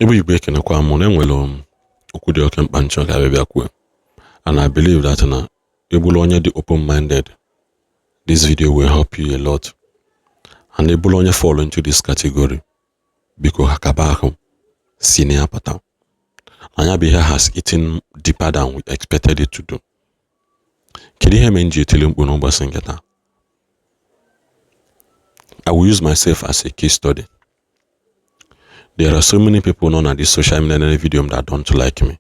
Igbo Igbo, ekenekwa m. Na enwere m okwu dị oke mkpa m chọ ka bịa kwuo, and I believe that na ị bụrụ onye dị open minded, this video will help you a lot. And ị bụrụ onye fall into this category, biko ha kaba ahụ si na ya pụta. Anya bụ ihe has eaten deeper than we expected it to do. Kedu ihe mere m ji etili mkpu n'ụbọchị nke taa? I will use myself as a case study. There are so many people nọ na this social media video that don't like me.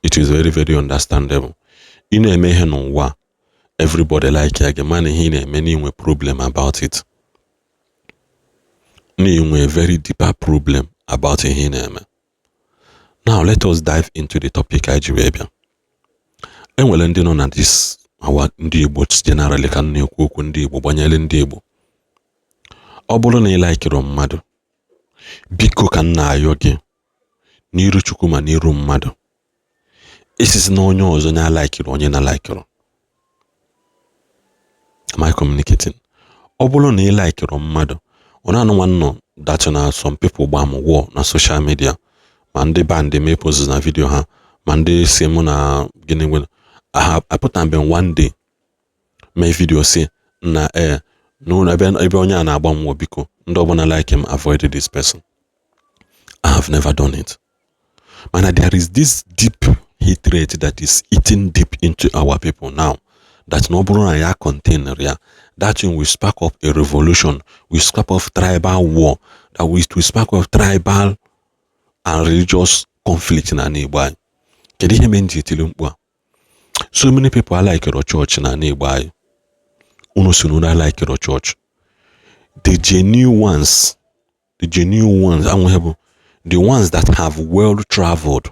It is very, very understandable. Ị na-eme ihe n'ụwa, everybody like ya gị, mana ihe ị na-eme na inwe problem about it, na inwe very deeper problem about ihe ị na-eme. Now let us dive into the topic anyị ji wee bịa. Enwere ndị nọ na this our ndị Igbo generally, ka m na-ekwu okwu ndị Igbo, gbanyere ndị Igbo. Ọ bụrụ na ị likeịrị mmadụ, biko, ka m na-ayọ gị n'iru Chukwu ma n'iru mmadụ, esisi na onye ọzọ na likeịrị onye na likeịrị. Am I communicating? Ọ bụrụ na ị likeịrị mmadụ, ọ na-anụ nwanne that na some people gba m war na social media, ma ndị band mee posts na video ha, ma ndị si mụ na gịnị nwere ha apụta mgbe one day mee video si na ee n'ụlọ ebe onye a na-agba m war, biko, ndị ọbụla like him, avoid this person. I have never done it. Mana there is this deep hatred that is eating deep into our people now, that na ọ bụrụ na ya contain ya, that thing will spark up a revolution, will spark up tribal war, that will spark up tribal and religious conflict na Igbo anyị. Kedu ihe mere m ji etili mkpu a? So many people alikeịrọ chọọchị na Igbo anyị. Unu si na unu alikeịrọ chọọchị. The genuine ones, the genuine ones anwụghị bụ the ones that have well traveled,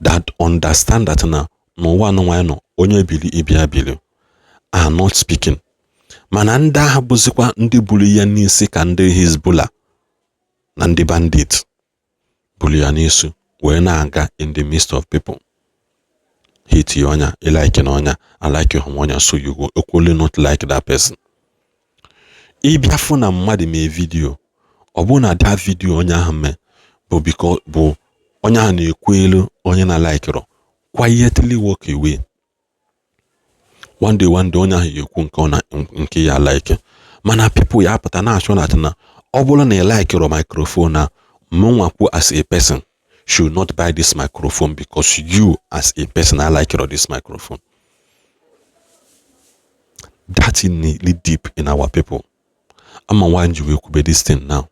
that understand that na n'ụwa anụnwa anyị nọ, onye bili ịbịa bili, are not speaking. Mana ndị ahụ bụzikwa ndị buru ya n'isi ka ndị Hezbollah na ndị bandit buru ya n'isi wee na-aga in the midst of people. Hate ya ọnya, ịlike na ọnya, alike hụ ọnya, so you go equally not like that person. Ịbịa fụ na mmadụ mee video, ọ bụrụ na that video onye ahụ mee bụ biko bụ onye ahụ na-ekwu elu onye na likeịrọ, quietly walk away. One day, one day, onye ahụ ga-ekwu nke ọ na nke ya like. Mana people ya apụta na-achọ na ọ bụrụ na ị likeịrọ microphone na mụnwa kwu as a person should not buy this microphone because you as a person I like this microphone. That thing really deep in our people. Ama why ji wee kwube this thing now.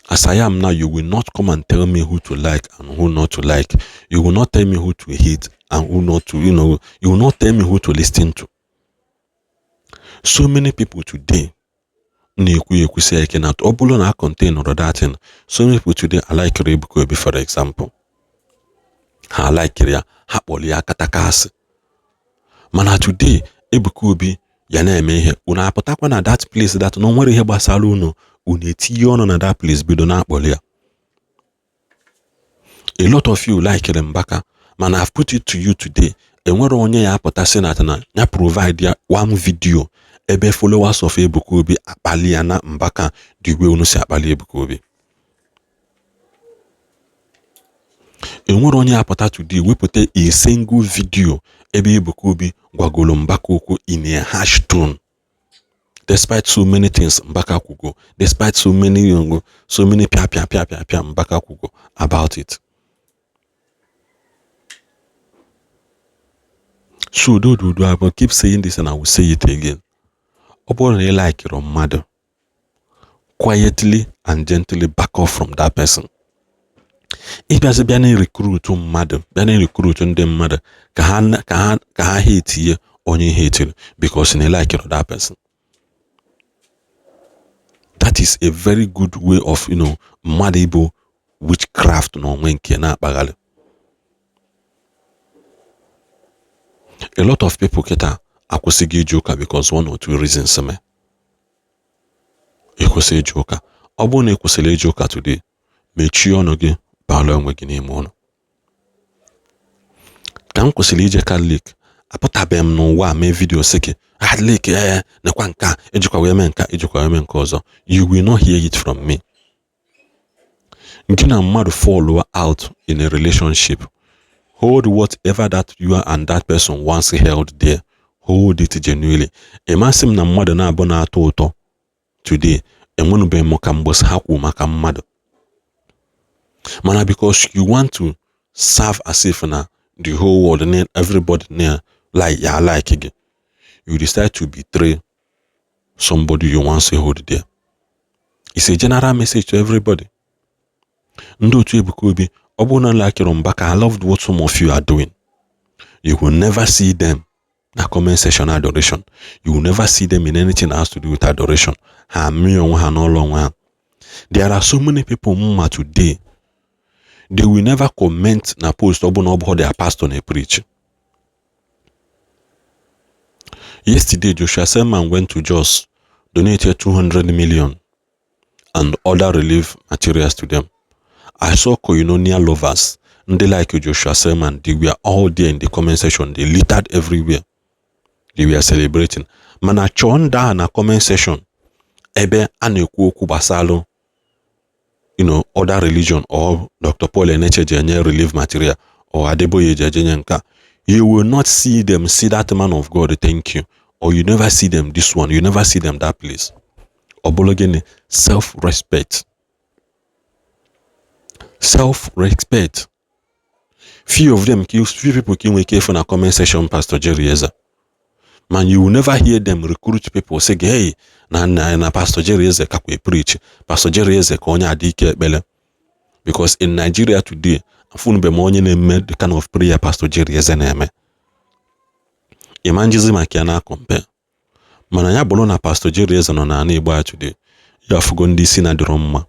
As I am now, you will not come and tell me who to like and who not to like. You will not tell me who to hate and who not to, you will not tell me who to listen to. So many people today na-ekwu ekwusi ike na ọ bụrụ na a contain that thing. So many people today alikeịrị Ebuka Obi, for example. Ha alikeịrị ya, ha kpọrọ ya akataka asị. Mana today Ebuka Obi ya na-eme ihe, unu apụtakwa na that place that na o nwere ihe gbasara unu, unu etinye ọnụ na that place, bido na-akpọli ya. A lot of you like Mbaka, mana I've put it to you today, enwere onye ya apụta sị na ya provide ya one video ebe followers of Ebuka Obi akpali ya na Mbaka the way unu si akpali Ebuka Obi. Enwere onye apụta today wepụta a single video ebe Ebuka Obi gwagolo Mbaka okwu in a harsh tone, despite so many things Mbaka kwugo, despite so many, so many pịa pịa pịa pịa pịa Mbaka kwugo about it. So do do do, I will keep saying this and I will say it again. Ọ bụrụ na ị likeịrị mmadụ, quietly and gently back off from that person. Ịbịazi bịa na recruit mmadụ, bịa na recruit ndị mmadụ ka ha hate onye hateiri because na ị likeịrị that person. That is a very good way of mmadụ ịbụ witchcraft n'onwe nke na-akpagharị. A lot of people kịta akwụsịghị ije ụka because one or two reasons mee ịkwụsị ije ụka. Ọ bụrụ na ị kwụsịrị ije ụka today, mechie ọnụ gị, baala onwe gị n'ime ụlọ. Ka m kwụsịrị ije Katọlik, apụtabeghị m n'ụwa a mee video sị gị Katọlik ee nekwa nke a ejikwa wee mee nke a, ejikwa wee mee nke ọzọ. You will not hear it from me. Gị na mmadụ fall out in a relationship, hold whatever that you and that person once held there, hold it genuinely. Ịmasị m na mmadụ na-abụ na-atọ ụtọ today, enwenubeghị m ka mgbọsị ha kwu maka mmadụ, mana because you want to serve as if na the whole world, everybody na like ya, like gị, you decide to betray somebody you once hold there. It's a general message to everybody. Ndị otu Ebuka Obi, ọ bụrụ na like Mbaka, I loved what some of you are doing. You will never see them na comment section adoration. You will never see them in anything that has to do with adoration. Ha mee onwe ha n'ụlọ onwe ha. There are so many people mma today, they will never comment na post ọ bụ na ọ bụ their pastor na preach. Yesterday, Joshua Selman went to Jos, donated 200 million and other relief materials to them. I saw Koinonia lovers, ndị like Joshua Selman, they were all there in the comment section. They littered everywhere. They were celebrating. Mana chọọ ndị ahụ na comment section ebe a na-ekwu okwu gbasalụ other religion or Dr. Paul Eneche ji enye relief material or Adeboye ji ejenye nke a. You will not see them see that man of God, thank you, or you never see them this one, you never see them that place. Ọ bụrụ gịnị? Self-respect, self-respect. Few of them, few people ka ị nwere ike ịfụ na comment section Pastor Jerry Eze, man. You will never hear them recruit people, say, "Hey, na na na Pastor Jerry Eze kakwa preach, Pastor Jerry Eze ka onye adị ike ekpele," because in Nigeria today, afụnube m onye na-eme the kind of prayer Pastor Jerry Eze na-eme. Ịma njizi maka ya na compare, mana ya bụrụ na Pastor Jerry Eze nọ n'ala Igbo a today, ya afụgo ndị isi na-adịrọ mma,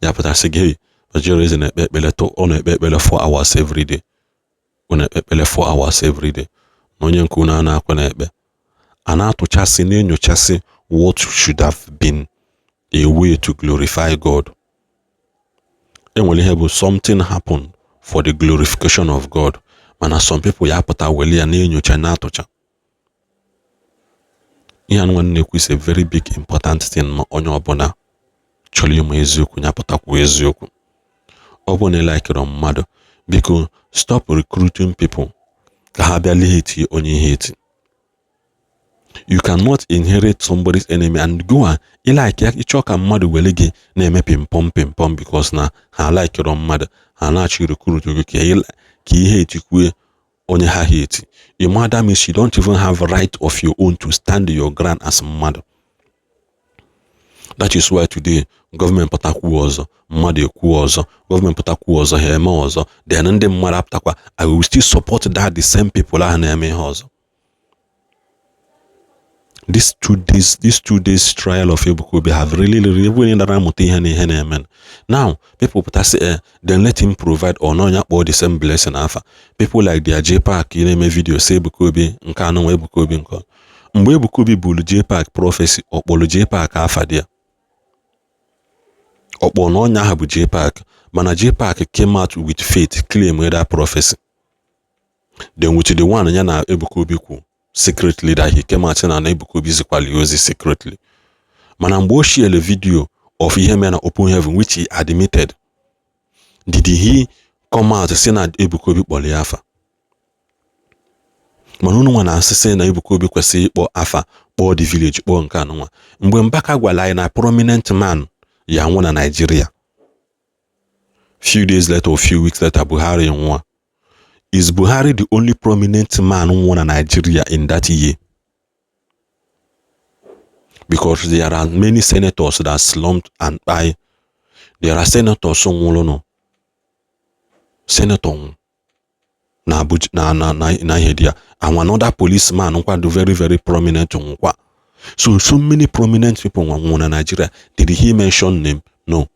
ya pụtasị gị, "Hey, Pastor Jerry Eze na-ekpe ekpere, ọ na-ekpe ekpere 4 hours every day, ọ na-ekpe ekpere 4 hours every day," na onye nke unu a na-akwa na-ekpe a na-atụchasị, na-enyochasị what should have been a way to glorify God. Enwere ihe bụ something happen for the glorification of God, mana some people ya pụta wele ya na-enyocha, na-atụcha ihe. Anụ nwanne ekwu is a very big important thing. Ma onye ọbụla chọrọ ịma eziokwu, ya pụtakwu eziokwu. Ọ bụrụ na ị likere mmadụ, biko stop recruiting people ka ha bịa hate onye hate. You cannot inherit somebody's enemy and go and ị like ya, ịchọ ka mmadụ were gị na-eme pimpom pimpom because na ha likere mmadụ, ha na-achọ recruit gị ka ihe etikwue onye ha hate. Ịma, that means you don't even have right of your own to stand your ground as mmadụ. That is why today, gọọmenti pụtakwuo ọzọ, mmadụ ekwuo ọzọ, gọọmenti pụtakwuo ọzọ, ha eme ọzọ, then ndị mmadụ apụtakwa, I will still support that the same people ahụ na-eme ihe ọzọ. This 2 days trial of Ebuka Obi have really really really nara amụta ihe na ihe na-eme now. People pụtasị, eh, then let him provide or na kpọọ the same blessing afa. People like their JPAC na-eme video say Ebuka Obi nke anụ nwa Ebuka Obi nke mgbe Ebuka Obi buru JPAC prophecy, ọ kpọrọ JPAC afa dị ya, ọkpọ na ọnya ahụ bụ JPAC, mana JPAC came out with faith, claim that prophecy. Then with the one ya na Ebuka Obi kwu secretly that he came out na Ebuka Obi zikwali ozi secretly, mana mgbe o shiele video of ihe mere na Open Heaven, which he admitted, did he come out si na Ebuka Obi kpọrọ ya afa? Mana unu nwa na-asịsị na Ebuka Obi kwesịrị ịkpọ afa, kpọọ the village, kpọọ nke anụnwa. Mgbe Mbaka gwara anyị na prominent man ya nwụ na Nigeria, few days later or few weeks later, Buhari nwụọ. Is Buhari the only prominent man nwụọ na Nigeria in that year? Because there are many senators that slumped and die. There are senators nwụrụnụ, senator nwụ na Abuja na na na na ihe dị ya, and another policeman nkwado very very prominent nwụkwa. So so many prominent people nwụrụ na Nigeria. Did he mention name? No.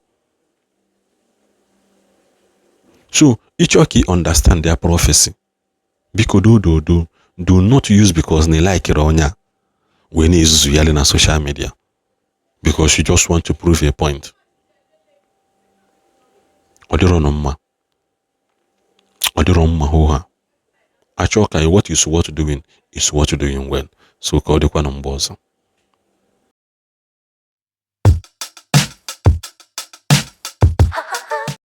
So ịchọ ka ị understand their prophecy, biko do do do do not use because na like onye a wee na-ezuzu yali na social media because you just want to prove a point. Ọ dịrọ nụ mma, ọ dịrọ mma. Hụ ha achọ ka what is worth doing is worth doing well. So ka ọ dịkwa na mgbe ọzọ.